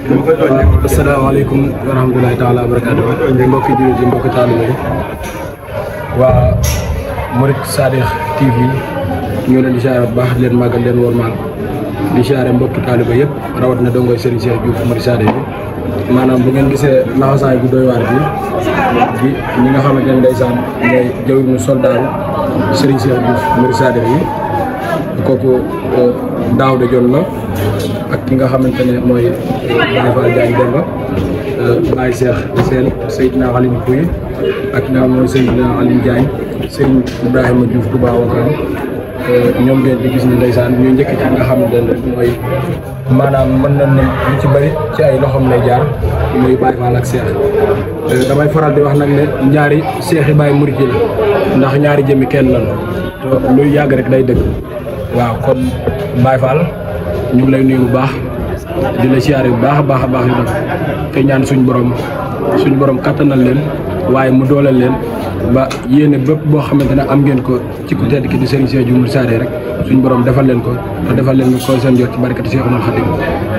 asalaamaaleykum wa rahmatulahi taala wa barakaatu mbokki jullit yi mbokki taalibe yi waa Murid Sadikh TV ñoo leen di siyaare bu baax leen màggal leen wormaal di siyaare mbokki taalibe yëpp rawat na dongoy Serigne Cheikh Diouf Murid Sadikh yi maanaam bu ngeen gisee laxasaay bu doy waar bi ñi nga xamante ne ndeysaan ñooy jawriñu soldaaru Serigne Cheikh Diouf Murid Sadikh yi kooku Daouda Dione la ak ki nga xamante ne mooy Baye Fall Diagne Demba Baye Cheikh Sène Seydina Aline Pouye ak nga xam mooy Seydina Aline Diagne Serigne Ibrahima Diouf Touba Wakam ñoom ngeen di gis ni ndeysaan ñu njëkk ci nga xamante ne mooy maanaam mën nañ ne lu ci bëri ci ay loxoom lay jaar muy Baye Fall ak Cheikh damay faral di wax nag ne ñaari Cheikh yi Baye Murid la ndax ñaari jëmmi kenn lan te luy yàgg rek day dëgg waaw kon Baye Fall ñu ngi lay nuyu bu baax di la siyaare bu baax a baax yu def te ñaan suñu borom kattanal leen waaye mu dooleel leen ba yéene bépp boo xamante ne am ngeen ko ci ku tedd ki di Serigne Cheikh Diouf Murid Sadikh rek suñu borom defal leen ko te defal leen ko seen jot ci barkati Cheikhul Khadim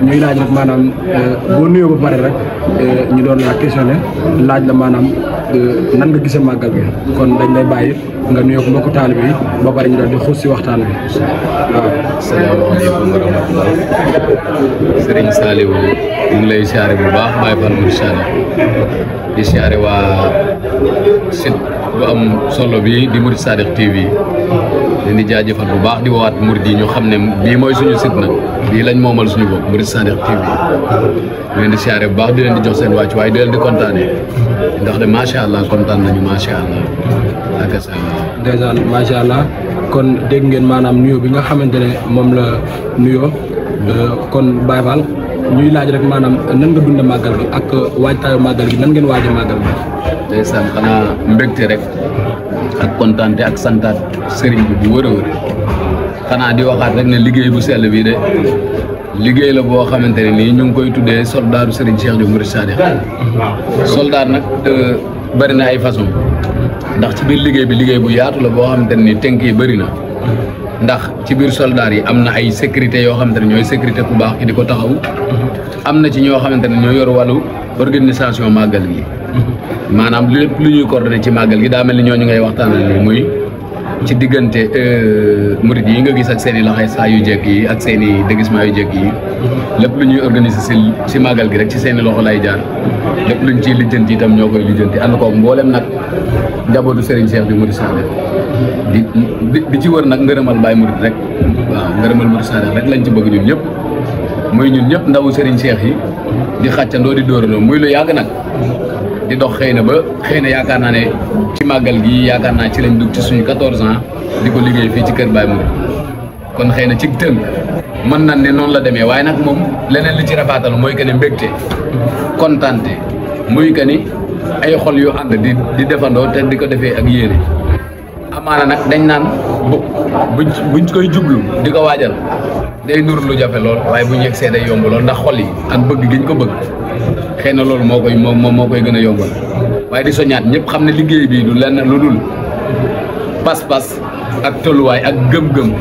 ñuy laaj rek maanaam boo nuyoo ba pare rek ñu doon laa questionné laaj la maanaam nan nga gisee màggal bi kon dañ lay bàyyi nga nuyoo ko mbokku taalibe yi ba pare ñu doon di xuus si waxtaan wi waaw. asalaamaaleykum wa rahmatulah Serigne Saliou ñu ngi lay siyaare bu baax Baye Fall Murid Sadikh di siyaare waa site bu am solo bi di Murid Sadikh TV leen di jaajëfal bu baax di woowaat murid yi ñu xam ne bii mooy suñu site nag bii lañ moomal suñu bopp Murid Sadikh TV leen di siyaare bu baax di leen di jox seen wàcc waaye di leen di kontaanee ndax de macha allah kontaan nañu macha allah ak sa dèjà macha allah kon dégg ngeen maanaam nuyoo bi nga xamante ne moom la nuyoo kon Baye Fall ñuy laaj rek maanaam nan nga dund màggal gi ak waajtaayu màggal gi nan ngeen waaje màggal gi. ndeysaan xanaa mbégte rek ak kontaante ak santaat sëriñ bi bu wër a wër xanaa di waxaat rek ne liggéey bu sell bii de liggéey la boo xamante ne nii ñu ngi koy tuddee soldaaru Serigne Cheikh Diouf Murid Sadikh soldaar nag bëri na ay façon ndax ci biir liggéey bi liggéey bu yaatu la boo xamante ne nii tënk yi bëri na ndax ci biir soldaar yi am na ay sécurité yoo xamante ne ñooy sécurité ku baax ki di ko taxaw am na ci ñoo xamante ne ñoo yor wàllu organisation màggal gi maanaam lépp lu ñuy coordonné ci màggal gi daa mel ni ñooñu ngay waxtaanal nii muy ci diggante murid yi nga gis ak seen i laxay saa yu jekk yi ak seen i déguisement yu jekk yi lépp lu ñuy organiser si màggal gi rek ci seen i loxo lay jaar lépp luñ ciy lijjanti itam ñoo koy lijjanti ànd koog mboolem nag njabootu Serigne Cheikh Diouf Murid Sadikh di ci wër nag ngërëmal Baye Murid rek waaw ngërëmal Murid Sadikh rek lañ ci bëgg ñun ñëpp muy ñun ñëpp ndawu Serigne Cheikh yi di xàccandoo di dóorandoo muy lu yàgg nag di dox xëy na yaakaar naa ne ci màggal gi yaakaar naa ci lañ dugg ci suñu 14 ans di ko liggéey fii ci kër Baye Murid kon xëy na ci tënk mën nañ ne noonu la demee waaye nag moom leneen li ci rafaatal mooy que ne mbégte kontante muy que ni ay xol yu ànd di defandoo te di ko defee ak yéene amaana nag dañ naan buñ koy jublu di ko waajal day nur lu jafe lool waaye buñ yegsee day yomb lool ndax xol yi ak bëgg giñ ko bëgg xëy na loolu moo koy gën a yombal waaye di soñaat ñëpp xam ne liggéey bi du lenn lu dul pas-pas ak tolluwaay ak gëm-gëm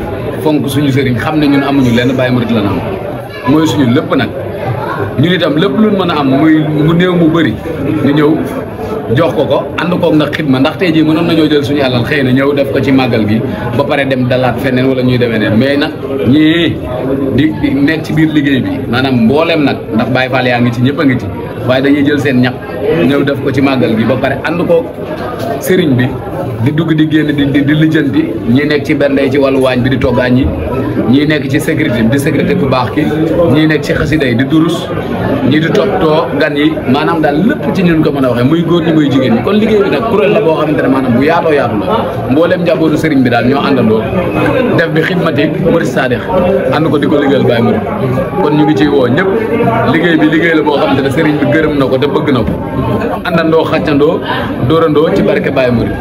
fonk suñu sëriñ xam ne ñun amuñu lenn Baye Murid la na am mooy suñu lépp nag ñun itam lépp luñ mën a am muy mu néew mu bëri ñu ñëw jox ko ànd koog nag xidma ndax tey jii mënoon nañoo jël suñu alal xëy na ñëw def ko ci màggal gi ba pare dem dalaat feneen wala ñuy demee neen mais nag ñii di nekk ci biir liggéey bi maanaam mbooleem nag ndax Baye Fall yaa ngi ci ñëpp a ngi ci waaye dañuy jël seen ñaq ñëw def ko ci màggal gi ba pare ànd koog sëriñ bi di dugg di génn di lijjanti ñii nekk ci bernde ci wàllu waañ bi di togg añ yi ñii nekk ci sécurité bi di sécurité ku baax ki ñii nekk ci xasida yi di durus ñii di toppatoo gan yi maanaam daal lépp ci ñun ko mën a waxee muy góor ñi muy jigéen ñi kon liggéey bi nag kuréel la boo xamante ne maanaam bu yaatoo yaatu la mbooleem njabootu sëriñ bi daal ñoo àndandoo def bi xidmati Murid Sadikh ànd ko di ko liggéeyal Baye Murid kon ñu ngi ciy woo ñëpp liggéey bi liggéey la boo xamante ne sëriñ bi gërëm na ko te bëgg na ko àndandoo xàccandoo dóorandoo ci barke Baye Murid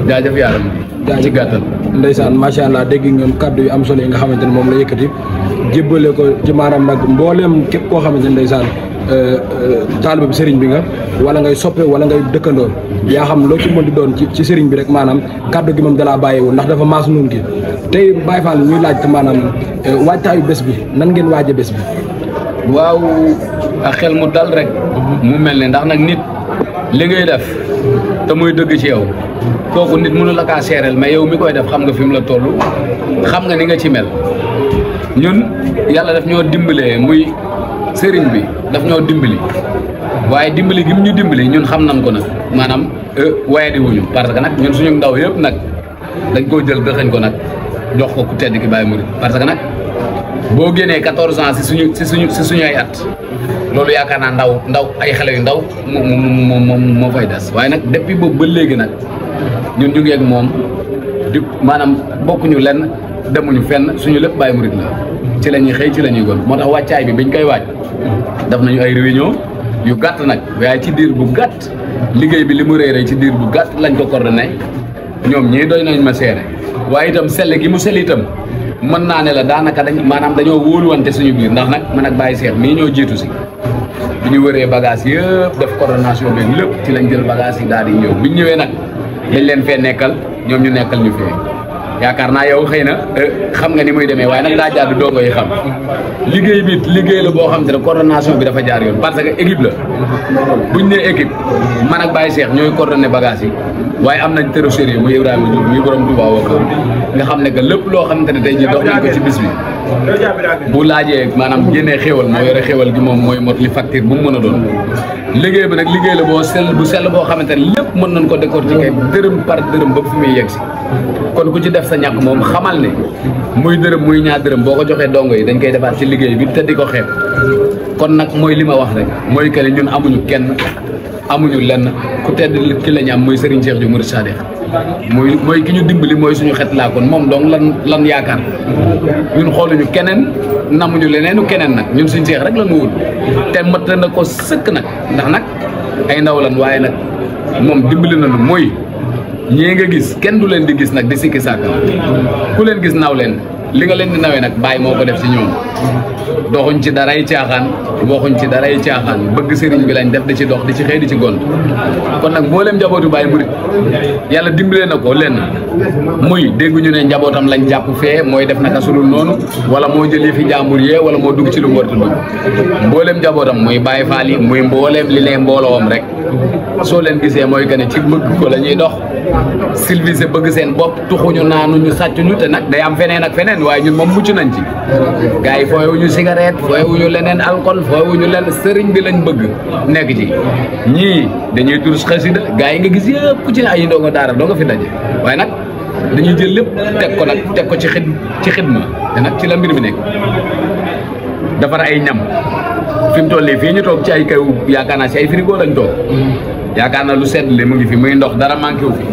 jaajëf yaaram bi ci gàttal ndeysaan macha allah dégg ngeen kàddu yu am solo yi nga xamante ne moom la yëkkati jébbale ko ci maanaam nag mbooleem képp koo xamante ne ndeysaan taalibe bi sëriñ bi nga wala ngay soppe wala ngay dëkkandoo yaa xam loo ci mën di doon ci sëriñ bi rek maanaam kàddu gi moom dalaa bàyyiwul ndax dafa maas nuun gi tey Baye Fall ñuy laaj te maanaam waajtaayu bés bi nan ngeen waaje bés bi waaw ak xel mu dal rek mu mel ne ndax nag nit li ngay def te muy dëgg ci yow kooku nit mënu la kaa seereel mais yow mi koy def xam nga fi mu la toll xam nga ni nga ci mel ñun yàlla daf ñoo dimbalee muy sëriñ bi daf ñoo dimbali waaye dimbali gi mu ñu dimbali ñun xam nañ ko nag maanaam waaye di wuñu parce que nag ñun suñu ndaw yëpp nag dañ koo jël dëxañ ko nag jox ko ku tedd ki Baye Mouride parce que nag boo génnee 14 ans si suñu ay at loolu yaakaar naa ndaw ay xale yu ndaw moo fay des waaye nag depuis boobu ba léegi nag ñun ñu ngi ak moom di maanaam bokkuñu lenn demuñu fenn suñu lépp Baye Mouride la ci la ñuy xëy ci la ñuy gon moo tax wàccaay bi biñ koy waaj def nañu ay réunion yu gàtt nag waaye ci diir bu gàtt liggéey bi li mu réeré ci diir bu gàtt lañ ko coordonné ñoom ñii doy nañ ma seere waaye itam sell gi mu sell itam mën naa ne la daanaka maanaam dañoo wóoluwante suñu biir ndax nag man ak Baye Cheikh mii ñoo jiitu si bi ñu wëree bagage yëpp def coordination bi lépp ci lañ jël bagage yi daal di ñëw bi ñu ñëwee nag dañ leen fee nekkal ñoom ñu nekkal ñu fee yaakaar naa yow xëy na xam nga ni muy demee waaye nag daa jaar dongo yi xam liggéey bi liggéey la boo xam te ne coordination bi dafa jaar yoon parce que équipe la buñ nee équipe man ak Baye Cheikh ñooy coordonné bagage yi waaye am nañ trésorier muy Ibrahima Diouf muy borom Touba Waka nga xam ne que lépp loo xamante ne tey jii dox nañ ko ci bis bi bu laajee maanaam génnee xéwal moo yore xéwal gi moom mooy mot li facture bu mu mën a doon liggéey bi nag liggéey la boo sell boo xamante ne lépp mën nañ ko décortiquer dërëm par dërëm ba fi muy yegg si kon ku ci def sa ñàkk moom xamal ne muy dërëm muy ñaar dërëm boo ko joxee dongo yi dañ koy defaat ci liggéey bi te di ko xeeb kon nag mooy li ma wax rek mooy que ne ñun amuñu kenn amuñu lenn ku tedd ki la ñu am muy Serigne Cheikh Diouf Mouride Sadikh mooy ki ñu dimbali mooy suñu xet laa kon moom donc lan yaakaar ñun xooluñu keneen namuñu leneenu keneen nag ñun suñu Cheikh rek la ñu wut te mat na ko sëkk nag ndax nag ay ndaw lan waaye nag moom dimbali nañu mooy ñii nga gis kenn du leen di gis nag di sikki sàkka ku leen gis naw leen li nga leen di nawee nag Baye moo ko def ci ñoom doxuñ ci daray caaxaan waxuñ ci daray caaxaan bëgg sëriñ bi lañ def di ci dox di ci xëy di ci gont kon nag mboolem njabootu Baye Mouride yàlla dimbalee na ko lenn muy dégguñu ne njabootam lañ jàpp fee mooy def naka sulul noonu wala moo jëlee fi jàmbur yee wala moo dugg ci lu mu warta dugg mboolem njabootam muy Baye Fall yi muy mbooleem li lee mbooloom rek soo leen gisee mooy que ne ci bëgg ko la ñuy dox civilisé bëgg seen bopp tuxuñu naanuñu sàccuñu te nag day am feneen ak feneen waaye ñun moom mucc nañ ci gars yi fooyewuñu cigarette fooyewuñu leneen alcool fooyewuñu leen sëriñ bi lañ bëgg nekk ci ñii dañuy turus xasida gars yi nga gis yëpp ku ci ne ay ndongo daara doo nga fi daje waaye nag dañuy jël lépp teg ko ci xidma te nag ci la mbir mi nekk defar ay ñam fi mu toll nii fii ñu toog ci ay kaw yaakaar naa ci ay frigo lañ toog yaakaar naa lu sedd li mu ngi fi muy ndox dara manqué wu fi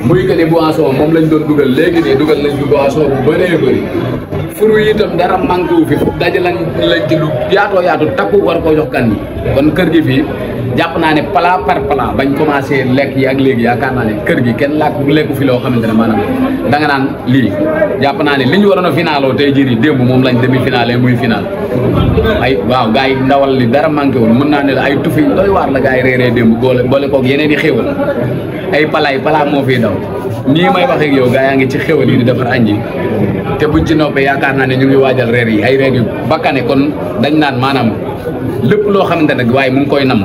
muy que ni boisson moom lañ doon dugal léegi nii dugal nañ fi boisson bu bëree bëri fruit yi itam dara manqué wu fi daje lañ ci lu yaatu takku war koo jox gan yi kon kër gi fii jàpp naa ne plat par plat bañ commencé lekk yi ak léegi yaakaar naa ne kër gi kenn lekku fi loo xamante ne maanaam da nga naan lii jàpp naa ne li ñu waroon a finaaloo tey jii nii démb moom lañ demi finale muy final ay waaw gars yi ndawal li dara manqué wul mën naa ne la ay tufi doy waar la gars yi réeree démb boole koog yeneen i xéwal ay pala moo fiy daw nii may wax ak yow gars yaa ngi ci xéwal yi di defar añ yi te buñ ci noppee yaakaar naa ne ñu ngi waajal reer yi ay reer yu bakkane kon dañ naan maanaam lépp loo xamante ne waaye mu ngi koy nam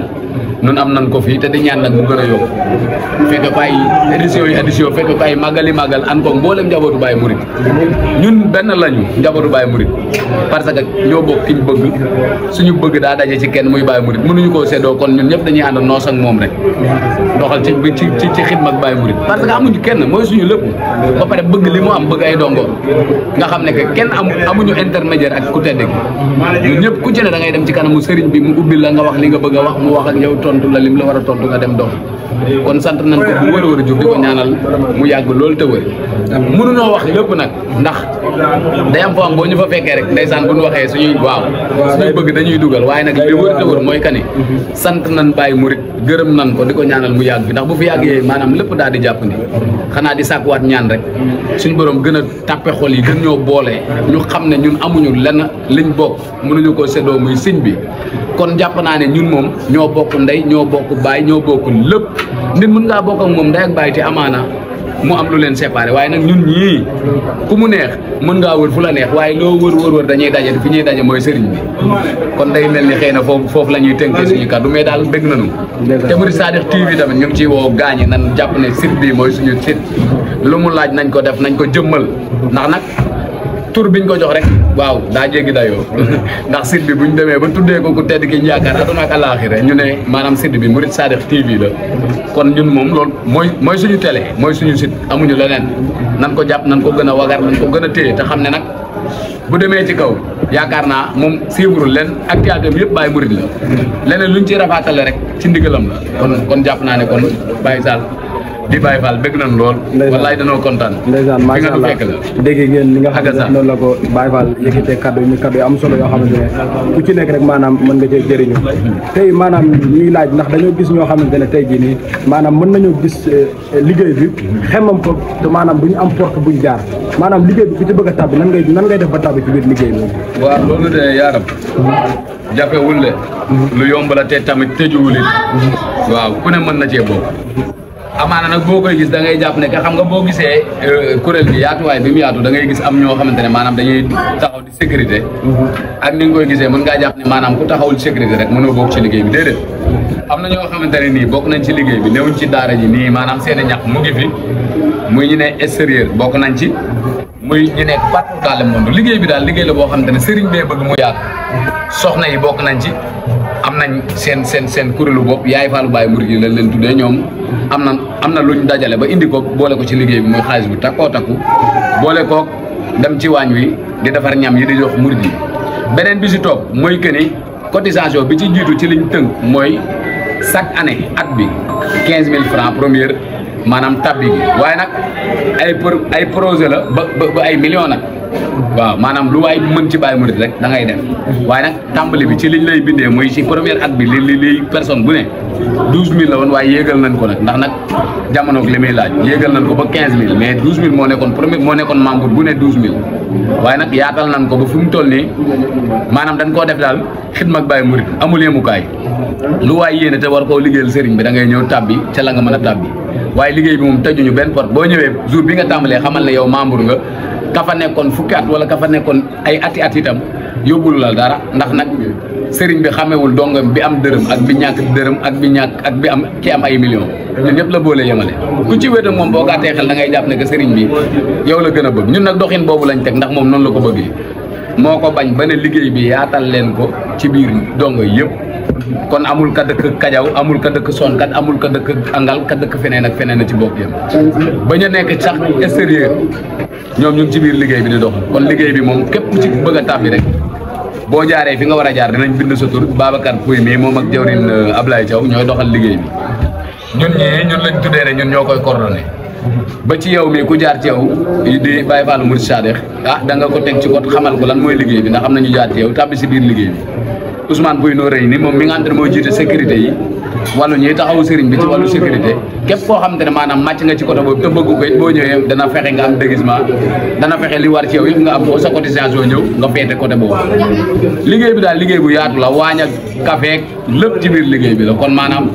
nun am nan ko fii te di ñaan nag mu gën a yokku fekk ko ay édition fekk ko ay màggal an ko mboolem njabootu Baye Mouride ñun benn lañu njabootu Baye Mouride parce que ñoo bokk ki ñu bëgg suñu bëgg daa daje ci kenn muy Baye Mouride mënuñu koo seddoo kon ñun ñëpp dañuy ànd noos ak moom rek doxal ci xidma ak Baye Mouride parce que amuñu kenn mooy suñu lépp ba pare bëgg li mu am bëgg ay dongo nga xam ne que kenn amuñu intermédiaire ak ku tedd gi ñun ñëpp ku ci ne da ngay dem ci kanamu sëriñ bi mu ubbil la nga wax li nga bëgg a wax mu wax ak yow tontu la lim la war a tontu nga dem dox kon sant nañ ko bu wër a jóg di ko ñaanal mu yàgg loolu te wër mënunoo wax lépp nag ndax day am foo am boo ñu fa fekkee rek ndeysaan bu ñu waxee suñuy bëgg dañuy dugal waaye nag li wër te wër mooy kani sant nañ Baye Mouride gërëm nañ ko di ko ñaanal mu yàgg fi ndax bu fi yàggee maanaam lépp daal di jàpp ni xanaa di sàkkuwaat ñaan rek suñu borom gën a tàppe xol yi gën ñoo boole ñu xam ne ñun amuñu lenn liñ bokk mënuñu ko séddoo muy sëñ bi kon jàpp naa ne ñun moom ñoo bokk ndey ñoo bokk baay ñoo bokk lépp nit mën ngaa bokk ak moom ndey ak baay te amaana mu am lu leen séparé waaye nag ñun ñii ku mu neex mën ngaa wër fu la neex waaye loo wër dañuy daje fi ñuy daje mooy sëriñ bi kon day mel ni xëy na foofu la ñuy tënkee suñu kàddu mais daal bëgg nañu te Mouride Sadikh TV tamit ñu ngi ciy woo gaañi nan jàpp ne site bi mooy suñu site lu mu laaj nañ ko def nañ ko jëmmal ndax nag tur biñ ko jox rek waaw daa jéggi dayoo ndax site bi buñ demee ba tuddee ko ku tedd ki ñu yaakaar aduna ak alaaxira ñu ne maanaam site bi Mouride Sadikh TV la kon ñun moom loolu mooy suñu télé mooy suñu site amuñu leneen nan ko jàpp nan ko gën a wagar nan ko gën a téye te xam ne nag bu demee ci kaw yaakaar naa moom siiwurul leen actualité bi yëpp Baye Mouride la leneen luñ ci rafaatale rek ci ndigalam la kon jàpp naa ne kon Baye Sall di Baye Fall bëgg nañ lool. wallaay danoo kontaan. ndeysaan macha allah dégg ngeen li nga xam ne noonu la ko Baye Fall yëkkatee kaddu yi am solo yoo xamante ne ku ci nekk rek maanaam mën nga cee jëriñu tey maanaam ñuy laaj ndax dañoo gis ñoo xamante ne tey jii nii maanaam mën nañoo gis liggéey bi xemmam ko te maanaam du ñu am porte buñ jaar maanaam liggéey bi ku ci bëgg a tàbbi nan ngay def ba tàbbi ci biir liggéey bi. waaw loolu de yaaram jafewul le lu yomb la te tamit tëjuwul it waaw ku ne mën na cee bokk. amaana nag boo koy gis da ngay jàpp ne que xam nga boo gisee kuréel bi yaatuwaay bi mu yaatu da ngay gis am ñoo xamante ne maanaam dañuy taxaw di sécurité ak ni nga koy gisee mën ngaa jàpp ne maanaam ku taxawul sécurité rek mënoo bokk ci liggéey bi déedéet am na ñoo xamante ne nii bokk nañ ci liggéey bi newuñ ci daara ji nii maanaam seen i ñax mu ngi fi muy ñu ne extérieur bokk nañ ci muy ñu nekk partout dans le monde liggéey bi daal liggéey la boo xamante ne sëriñ bee bëgg mu yaatu soxna yi bokk nañ ci am nañ seen kuréelu bopp yaay Fallou Baye Mouride yi lañ leen tuddee ñoom am na luñ dajale ba indi ko boole ko ci liggéey bi muy xaalis bu takkoo takku boole koog dem ci waañ wi di defar ñam yi di jox Mouride yi beneen bi si toog mooy que ni cotisation bi ci jiitu ci liñ tënk mooy chaque année at bi 15000 francs première maanaam tabbi bi waaye nag ay projet la ba ay millions nag waaw maanaam lu waay mën ci Baye Mouride rek da ngay def waaye nag tàmbali bi ci liñ lay bindee mooy ci première at bi li personne bu ne 12000 la woon waaye yéegal nañ ko nag ndax nag jamonoog li muy laaj yéegal nañ ko ba 15000 mais 12000 moo nekkoon membre bu ne 12000 waaye nag yaatal nañ ko ba fi mu toll nii maanaam dañ koo def daal xidma ak Baye Mouride amul yemukaay lu waay yéene te war koo liggéeyal sëriñ bi da ngay ñëw tàbbi ca la nga mën a tàbbi waaye liggéey bi moom tëjuñu benn porte boo ñëwee jour bi nga tàmbalee xamal ne yow membre nga ka fa nekkoon fukki at wala ka fa nekkoon ay at itam yóbbulu la dara ndax nag sëriñ bi xamewul dongam bi am dërëm ak bi ñàkk dërëm ak bi am ki am ay millions ñun ñëpp la boole yemale ku ci wéet ak moom boo gàttee xel da ngay jàpp ne que sëriñ bi yow la gën a bëgg ñun nag doxin boobu lañ teg ndax moom noonu la ko bëggee moo ko bañ ba ne liggéey bi yaatal leen ko ci biir dongo yëpp kon amul ka dëkk Kajaw amul ka dëkk Sonkat amul ka dëkk Angal ka dëkk feneen ak feneen a ci bokk yëpp bañ a nekk sax extérieur ñoom ñu ngi ci biir liggéey bi di dox kon liggéey bi moom képp ci bëgg a tàbbi rek boo jaaree fi nga war a jaar dinañ bind sa tur Babacar Pouy mii moom ak jawrin Ablaye Thiaw ñooy doxal liggéey bi ñun lañ tuddee ne ñun ñoo koy coordonné ba ci yow mii ku jaar ci yow di Baye Fallou Mouride Sadikh da nga ko teg ci kot xamal ko lan mooy liggéey bi ndax am na ñu jaar ci yow tàbbi si biir liggéey bi Ousmane Pouy noo rëy ni moom mi nga xamante ne moo jiite sécurité yi wàllu ñuy taxawu sëriñ bi ci wàllu sécurité képp koo xamante ne maanaam màcc nga ci côté boobu te bëgg ko it boo ñëwee dana fexe nga am déguisement dana fexe li war ci yow yëpp nga am ko sa cotisation ñëw nga féete côté boobu liggéey bi daal liggéey bu yaatu la waañ ak café ak lépp ci biir liggéey bi la kon maanaam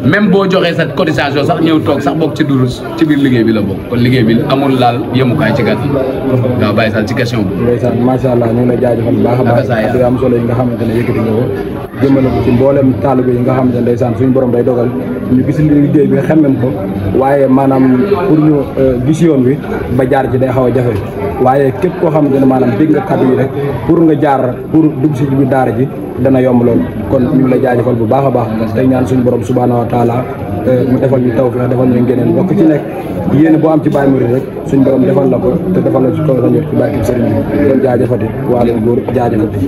même boo joxee sa cotisation sax ñëw toog sax bokk ci durus ci biir liggéey bi la bokk kon liggéey bi amul laal yemukaay ci gàttal waaw Baye Sall ci question bi. ndeysaan macha allah ñu ngi lay jaajëfal bu baax a baax di am solo yi nga xamante ne yëkkati nga ko jëmale ko ci mboolem taalibe yi nga xamante ne ndeysaan suñu borom day dogal ñu gis liggéey bi xemmem ko waaye maanaam pour ñu gis yoon wi ba jaar ci day xaw a jafe waaye képp koo xamante ne maanaam dégg nga kàddu yi rek pour nga jaar pour dugg si biir daara ji dana yomb lool kon ñu ngi lay jaajëfal bu baax a baax tey ñaan suñu borom subhanahu wa taala mu defal ñu tawfiq defal ñu ngëneel bokk ci nekk yéen boo am ci Baye Mouride rek suñu borom defal la ko te defal la ci kaw rajo ci barke Serigne bi kon jaajëfati waa leen góor jaajëfati